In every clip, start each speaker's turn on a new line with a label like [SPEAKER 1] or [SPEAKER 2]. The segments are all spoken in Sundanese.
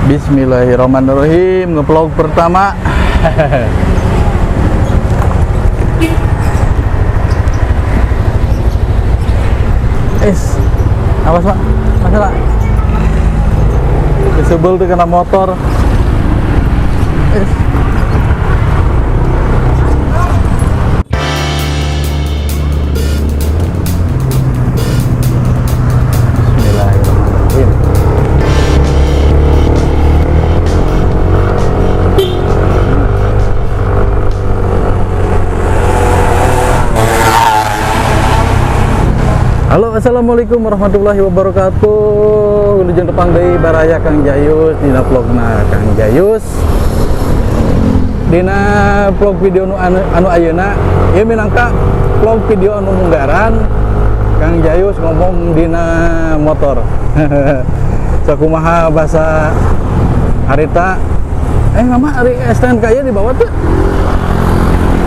[SPEAKER 1] Bismillahirrahmanirrahim, ngevlog pertama. Es, awas pak, masalah. Disebel tuh kena motor. Es. Bismillahirrahmanirrahim. Halo, assalamualaikum warahmatullahi wabarakatuh. Wilujeng tepang deui baraya Kang Jayus dina vlogna Kang Jayus. Dina vlog video nu anu ayeuna ieu minangka vlog video anu munggaran Kang Jayus ngomong dina motor. Sakumaha bahasa harita mama ari STNK ieu dibawa teu?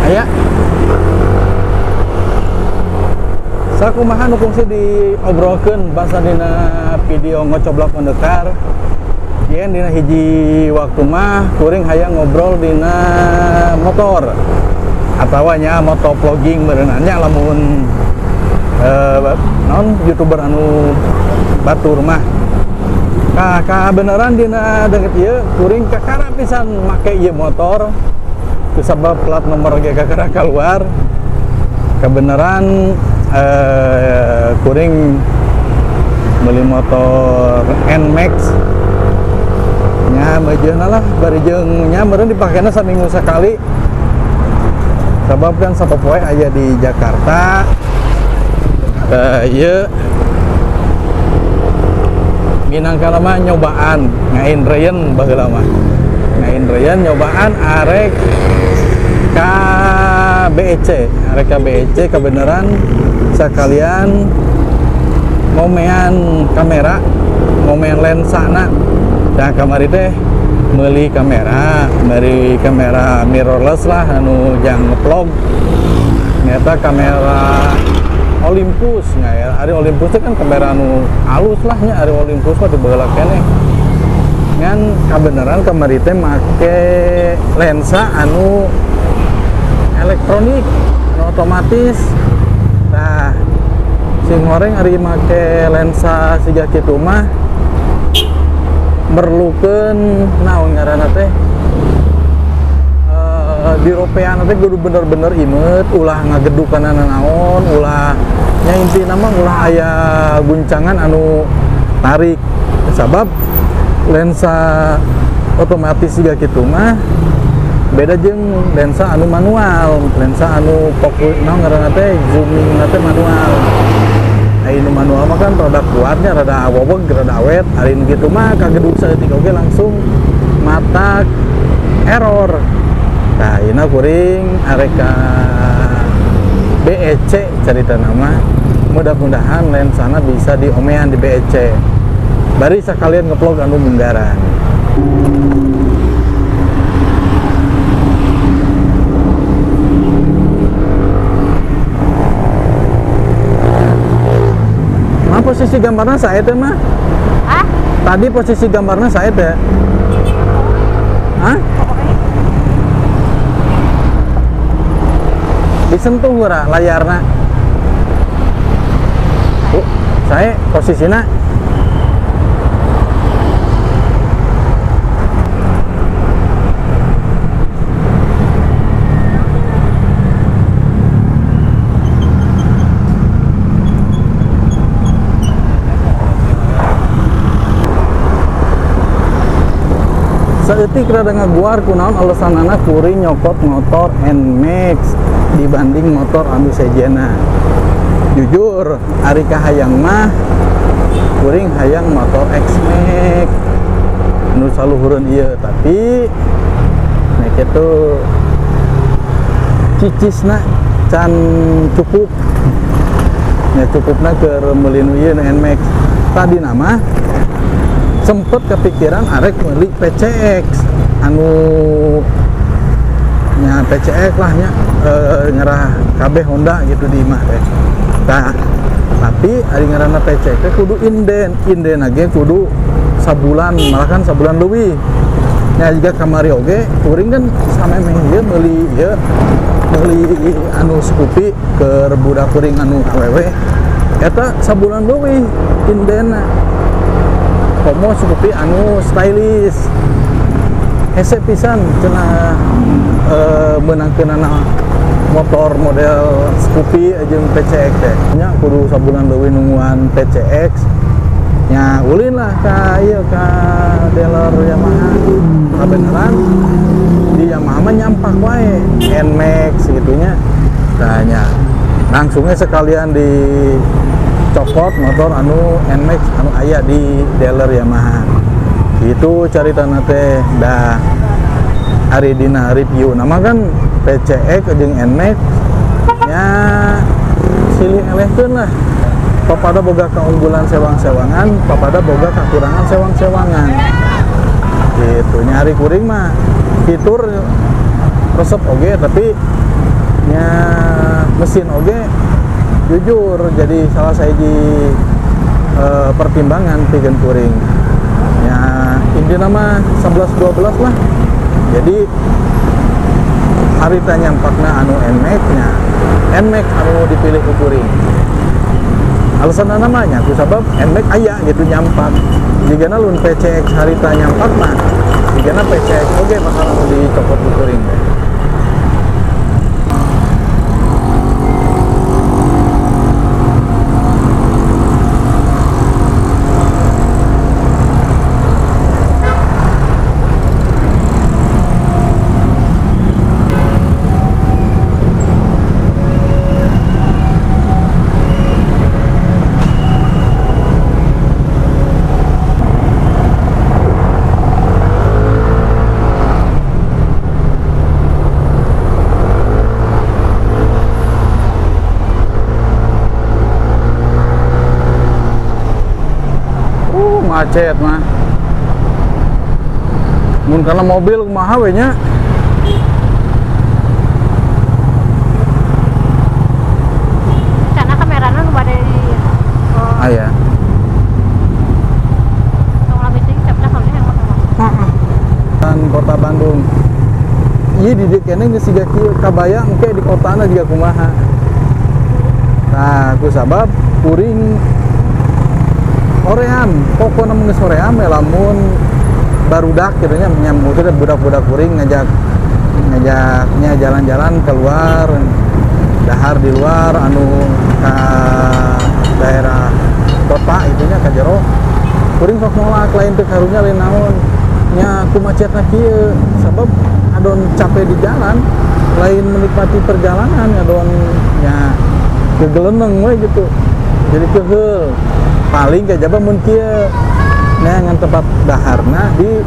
[SPEAKER 1] Aya. Sakumaha nu kungsi diobrolkeun basa dina video ngocoblak on the car. Yen dina hiji waktu mah kuring hayang ngobrol dina motor atawa nya motovlogging meureun nya lamun naon youtuber anu batur mah. Kabeneran dina deket ieu kuring kakara pisan make ieu motor kusabab plat nomor ge kakara kaluar. Kebenaran kuring beli motor Nmax nya mejeuna lah bari jeung nya meureun dipakena saminggu sakali sabab kan sapopoe aya di Jakarta. Ieu minangka mah nyobaan ngain reyen baheula mah ngain reyen nyobaan arek KBEC, arek KBEC kebenaran sekalian ngomean kamera, ngomean lensa na. Nah kamari teh meuli kamera mirrorless lah anu jang ngevlog. Nyata kamera Olympus nya ya. Ari Olympus teh kan kamera anu alus lah nya, ari Olympus mah dibaheula keneh. Ngan kabeneran kamari teh make lensa anu elektronik, anu otomatis. Nah, sing goreng ari make lensa siga kitu mah merlukeun naon ngaranna teh diropean teh kudu bener-bener imeut, ulah ngagedukanana naon, ulah nya intina mah ulah aya guncangan anu tarik. Sabab lensa otomatis siga kitu mah beda jeung lensa anu manual, lensa anu fokus naon ngaranna teh zooming teh manual. Ai nu manual mah kan rada kuatnya, rada awoweg, rada awet. Ari nu kitu mah kagedug saeutik oge langsung mata error. Nah, ayeuna kuring arek ka BEC carita nama. Mudah-mudahan lensana bisa diomean di BEC. Bari sakalian ngevlog anu munggaran. Posisi gambarnya saya teh mah.
[SPEAKER 2] Ah?
[SPEAKER 1] Tadi posisi gambarnya saya teh. Hah? Disentuh ora layarna? Saya posisinya saeutik rada ngaguar kunaon alasanana kuring nyokot motor Nmax dibanding motor anu sejena. Jujur ari kahayang mah kuring hayang motor X-Max nu saluhureun ieu, tapi nek kitu cicisna can cukup nya, cukupna keur meuli nu ieu Nmax. Tadi nama sempet kepikiran arek meuli PCX anu nya PCX lah nya ngerah kabeh Honda gitu di imah teh. Tah, tapi ari ngaranna PCX teh kudu inden, inden ge kudu sabulan, malah kan sabulan leuwih. Nya jiga kamari oge kuring kan samemeh ieu meuli ieu meuli anu Scoopy keur budak kuring anu awewe eta sabulan leuwih indena. Komo Scoopy anu stylish hese pisan cenah meunangkeunana motor model Scoopy jeung PCX teh nya kudu sabulan leuwih nungguan PCX nya ulin lah ka ieu ka dealer Yamaha. Kabeneran di Yamaha mah nyampak wae NMAX gitunya. Tah nya langsungnya sekalian dicokot motor anu NMAX anu aya di dealer Yamaha. Gitu caritana teh. Dah ari dina review nama kan PCX jeung NMAX nya silih elehkeun lah. Papada boga keunggulan sewang-sewangan, papada boga kekurangan sewang-sewangan. Gitu, nyari kuring mah fitur resep oge, tapi nya mesin oge jujur jadi salah sahiji pertimbangan pikeun kuring. Nya intina mah 11-12 lah. Jadi harita nyampakna anu NMAX nya NMAX anu dipilih ku kuring. Alasan namanya ku sabab NMAX aya gitu nyampak. Jigana lun PCX harita nyampak mah jigana PCX oge bakal anu dicokot ku kuring teh. Macet mah mun kana mobil kumaha we nya.
[SPEAKER 2] Karena kamerana nu bade oh.
[SPEAKER 1] Aya.
[SPEAKER 2] Tong lami teuing capna kalau yang mah.
[SPEAKER 1] Dan kota Bandung. Ieu di dieu keneh geus siga kieu kabayang engke di kotana juga kumaha. Nah, ku sabab kuring hoream, pokokna mah geus hoream ya lamun barudak kitu nya maksudnya budak-budak kuring ngajaknya jalan-jalan keluar dahar di luar anu ka daerah kota itunya ka jero kuring sok nolak lain teu karunya lain naon nya ku macetna kieu sabab adon capek di jalan lain menikmati perjalanan adon nya gegeleneng we gitu jadi keheul. Paling kajaba mun kieu ngan tempat daharna di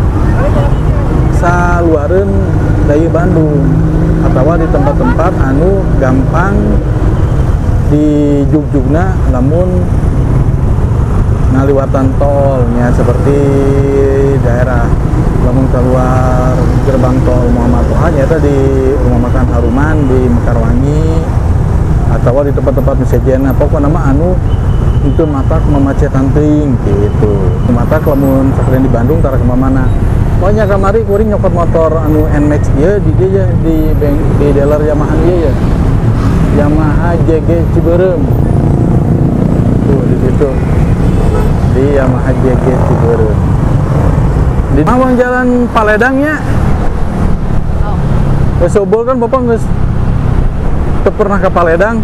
[SPEAKER 1] saluareun dari Bandung atau di tempat-tempat anu gampang di jugjugna lamun ngaliwatan tol nya seperti daerah lamun keluar gerbang tol Muhammad Toha nyata di rumah makan Haruman di Mekarwangi atau di tempat-tempat sejenna pokokna mah anu itu mata kemacetan teuing gitu. Mata lamun sakalian di Bandung tara kemana. Pokoknya kamari kuring nyokot motor anu NMAX ieu di dieu ya di dealer Yamaha ieu ya. Yamaha JG Cibeureum. Tuh di situ. Di Yamaha JG Cibeureum. Di Mawang Jalan Paledang nya.
[SPEAKER 2] Oh.
[SPEAKER 1] Geus sobol kan Bapak geus teu pernah ke Paledang.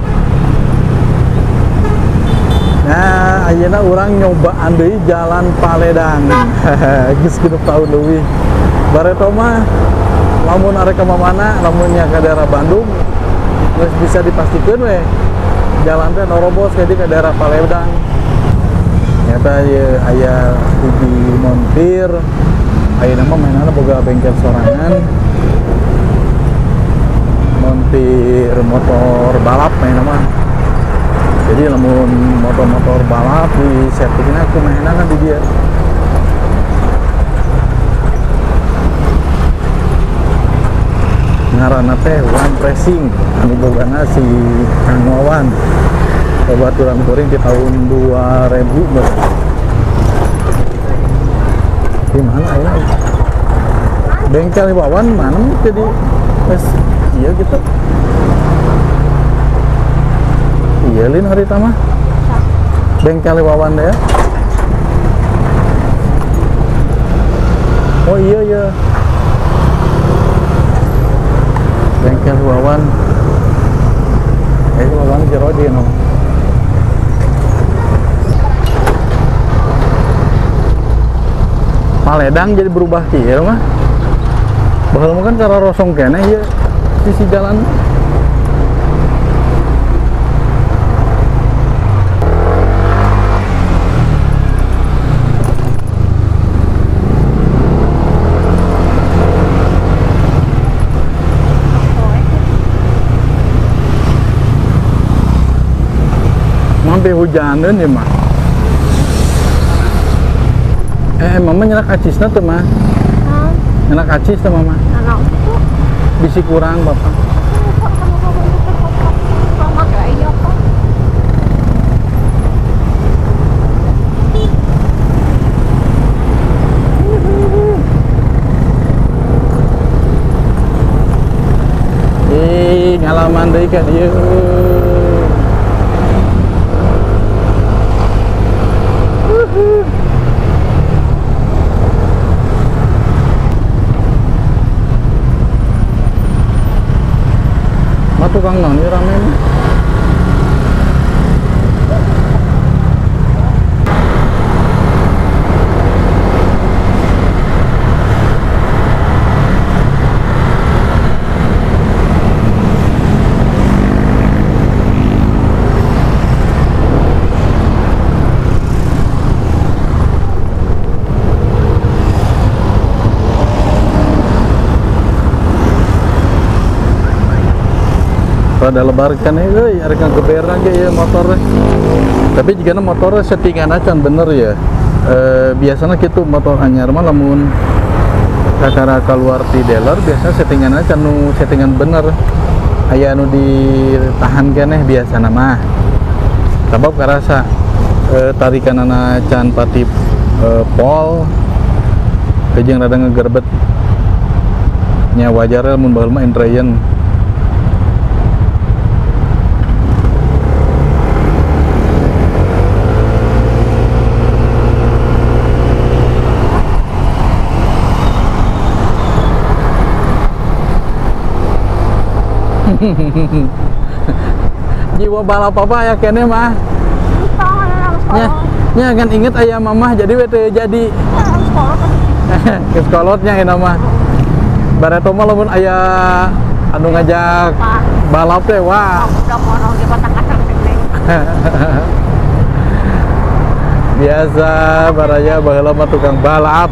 [SPEAKER 1] Nah, ayeuna urang nyobaan deui Jalan Paledang. Geus 6 tahun leuwih. Bareto mah lamun arek ka mana, lamun nya ka daerah Bandung geus bisa dipastikeun we. Jalan teh norobos jadi ka daerah Paledang. Nyata ieu aya hiji montir. Ayeuna mah mainana boga bengkel sorangan. Montir motor balap mainana mah. Jadi lamun motor-motor balap di settingnya aku mainan di dia. Ngaranna teh One Racing, anu bogana si Kang Wawan. Babaturan kuring di tahun 2000 berarti. Di mana ya? Bengkel Wawan mana jadi es iya gitu. Iya lin hari mah. Bengkel Wawan ya. Oh iya iya. Bengkel Wawan. Wawan jero di no. Paledang jadi berubah kieu mah. Baheula mah kan cara rosong keneh ieu sisi jalan. Mampi hujaneun ieu mah. Mama nyelak acisna tuh mah. Nyelak acis tuh mama. Bisi kurang bapak. Ngalaman deui ka dieu. Tukang naon ieu rame mah. Rada lebar kan euy, arek ngageberna ge ieu motor teh. Tapi jigana motor settingan acan bener ya. Biasana kitu motor anyar mah lamun kakara keluar ti dealer biasana settingan acan nu settingan bener. Aya anu ditahan keneh biasana mah. Sabab karasa tarikanana can pati pol jeung rada ngegerbet. Nya wajar mun baheula mah intrayen. Jiwa balap apa ya kene mah. Nya, nya kan inget ayah mamah jadi we teu jadi. Ke sekolotnya eta mah. Bareto mah lamun aya anu ngajak balap teh wah. Biasa baraya baheula mah tukang balap.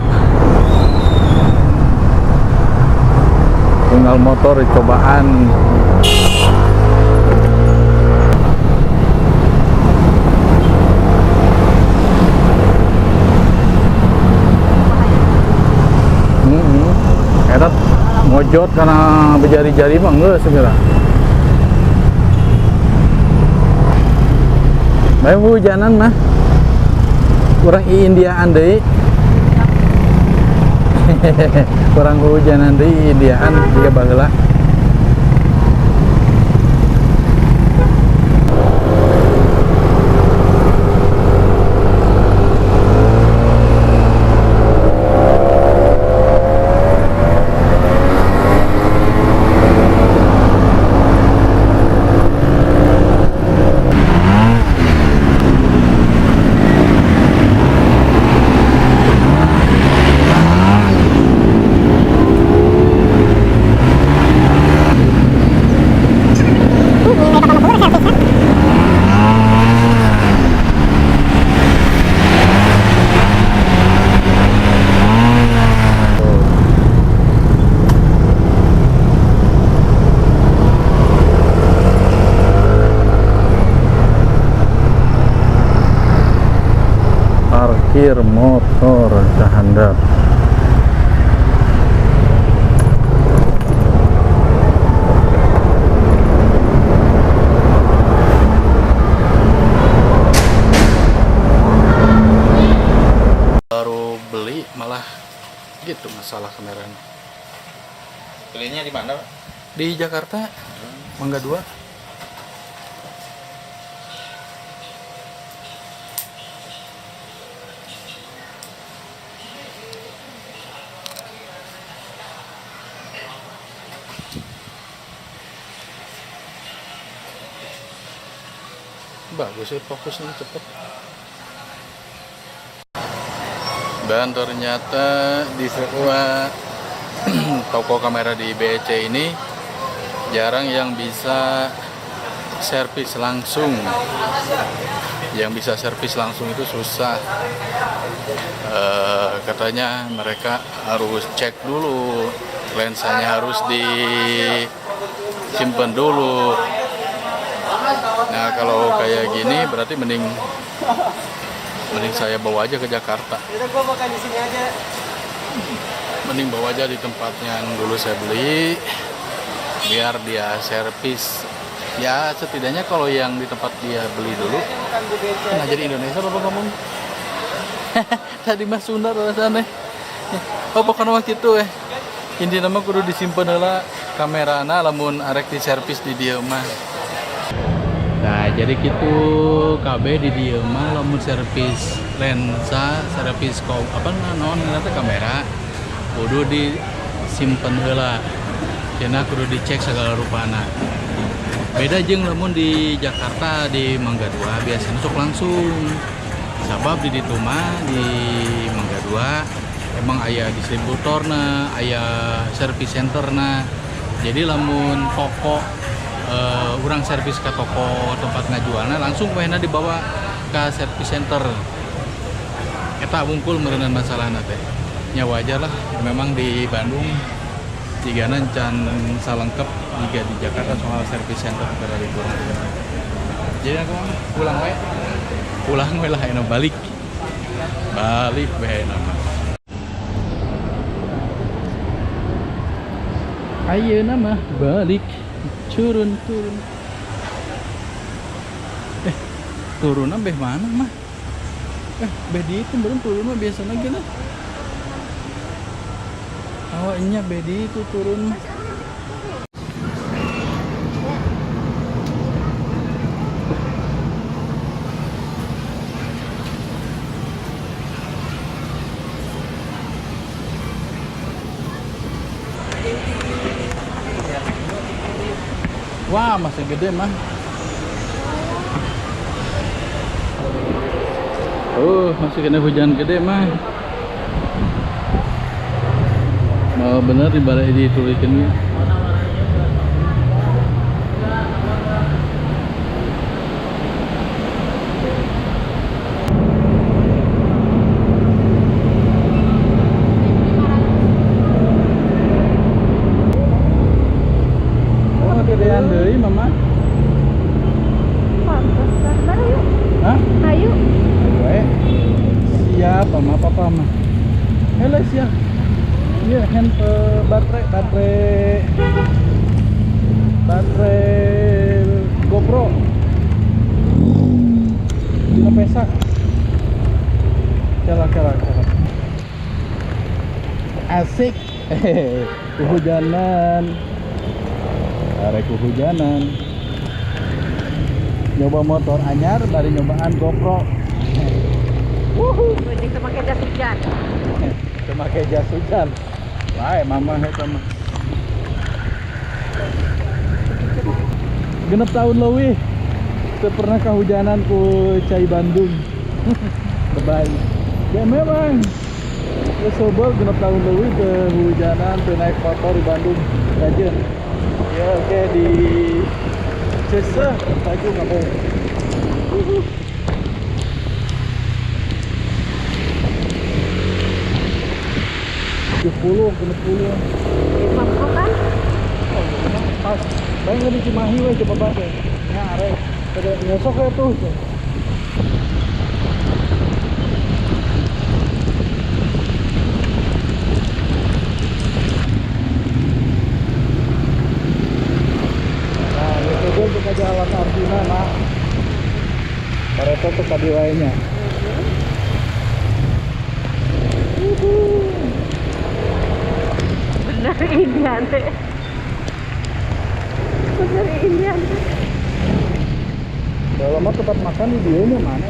[SPEAKER 1] Tinggal motor dicobaan. Eta ngojot karena berjari-jari mah geus segera. Bae hujanan mah. Kurang Indiaan deui. Kurang hujanan deui Indiaan jiga baheula. Parkir motor Cahandap. Baru beli malah Gitu masalah kameranya.
[SPEAKER 3] Belinya di mana, Pak?
[SPEAKER 1] Di Jakarta, Mangga 2. Bagus sih fokusnya cepet. Dan ternyata di semua toko kamera di BC ini jarang yang bisa servis langsung. Yang bisa servis langsung itu susah. Katanya mereka harus cek dulu, lensanya harus disimpan dulu. Nah kalau kayak gini berarti mending mending saya bawa aja ke Jakarta.
[SPEAKER 4] Udah gua makan di sini aja.
[SPEAKER 1] Mending bawa aja di tempat yang dulu saya beli, biar dia servis. Ya setidaknya kalau yang di tempat dia beli dulu,
[SPEAKER 4] Makan di BC.
[SPEAKER 1] nah jadi Indonesia apa ngomong? Tadi mah Sunda rasanya. Oh pokoknya mah gitu eh. Intinya mah kudu disimpan heula kamerana lamun arek di servis di dieu mah. Nah, jadi gitu KB di dieu mah lamun servis lensa, servis kom apa naon teh kamera kudu disimpan heula. Cenah kudu dicek segala rupana. Beda jeung lamun di Jakarta di Mangga 2 biasanya sok langsung. Sabab di ditu mah di Mangga 2 emang aya distributorna, aya service centerna. Jadi lamun toko urang servis ke toko tempat ngajualna langsung wehna dibawa ke service center. Eta wungkul meureunan masalahna teh. Nya wajar lah memang di Bandung jigana can salengkep jiga di Jakarta soal service center kada itu. Jadi aku mah pulang we. Pulang we lah enak balik. Balik we enak mah. Ayeuna mah balik turun turun. Eh, turunna beh mana mah? Eh, beh di itu belum turun mah biasanya gini. Oh, nya beh di itu turun mah. Wah, masih gede mah. Oh, masih kena hujan gede mah. Mau bener di balai ditulisin ya. Oh, gedean deui mama.
[SPEAKER 2] Pantesan. Baru yuk.
[SPEAKER 1] Hah?
[SPEAKER 2] Ayo.
[SPEAKER 1] Ayo eh. Siap mama papa mah. Hello siap. Iya, hand baterai baterai baterai GoPro. Dina pesak. Kela kela kela. Asik. Hehehe, kehujanan. Arek kehujanan. Nyoba motor anyar bari nyobaan GoPro. Wuhu.
[SPEAKER 2] Mending teu make jas hujan.
[SPEAKER 1] Teu make jas hujan. Wae mama eta mah. 6 tahun leuwih teu pernah kehujanan ku cai Bandung. Bye. Ya memang geus sober 6 tahun leuwih teu hujanan teu naik motor di Bandung. Kajeun. Ya oke di Ceseh baju kabeh. Wuhu. 70, 60.
[SPEAKER 2] 50 kan?
[SPEAKER 1] Oh, pas. Bayang di Cimahi we coba pas ya. Nya arek. Pada nyosok ya tuh. Nah, itu gue untuk jalan Arjuna, Mak. Bareto tuh tadi wae nya.
[SPEAKER 2] Dari Indian teh. Dari Indian teh.
[SPEAKER 1] Kalau mah tempat makan di dieu mah mana?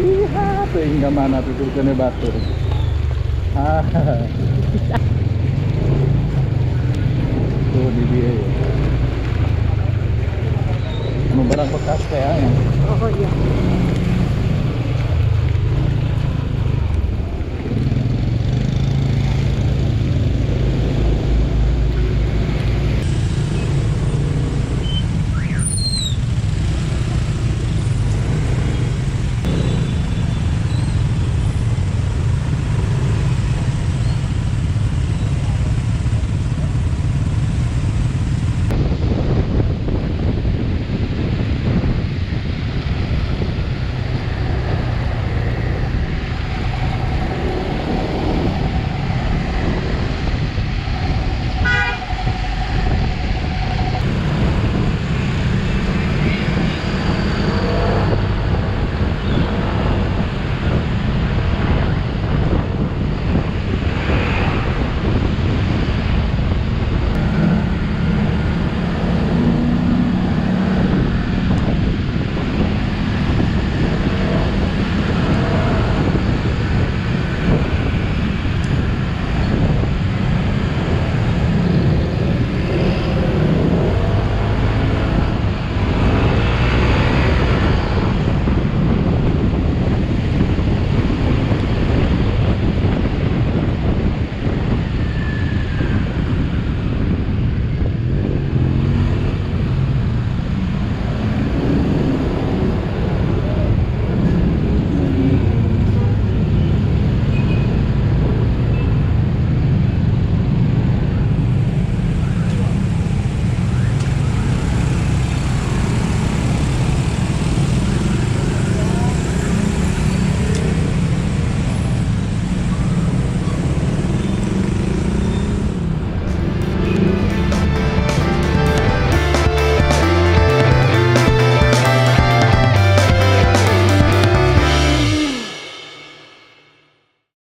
[SPEAKER 1] Iya, teuing ka mana tuturkeun batur. Ah. Tuh di dieu ya. Anu barang bekas teh ya.
[SPEAKER 2] Oh iya.